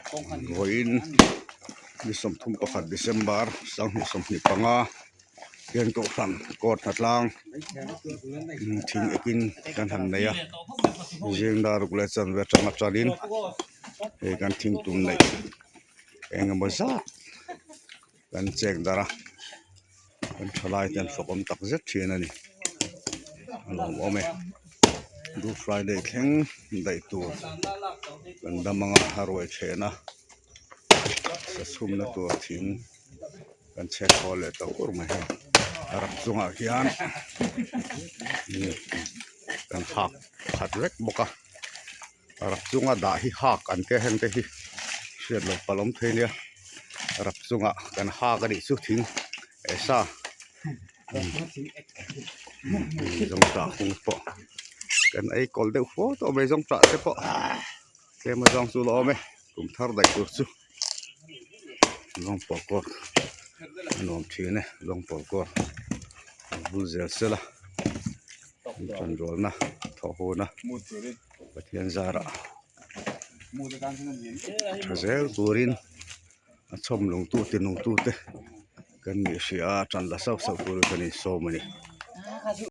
Vawiin ni 31 December 2025 hian kohhran court hnatlang thing ekin kan han nei a zing dar ruk leh chanve atang atanin hei kan thing tum neih eng emaw zat kan chek darh a kan thalai te an fakawm tak zet thin a ni a lawmawm e good friday thleng daih tur kan dam anga a ruai then a sa chhumna tur thing kan chhek haw leh ta ur mai hei a rak chungah hian kan hak khat vek bawk a a rak chunga dah hi hak an tia heng te hi hriat loh palh awm thei nia rak chungah kan hak a nih chu thing eh sa zawngtah hung pawh kan ei kawl deuh fo tawh mai zawngtah te pawh tlem a zawng chu la awm e kum thar daih tur chu zawngpawl kawr a nuam thin e zawngpawl kawr a bul zel sela tan rualna thawh hun a. Pathian zarah tha zel turin a chhawm lung tu ti nung tu te kan nih hria a tan la sauh sauh turin kan insawm a ni.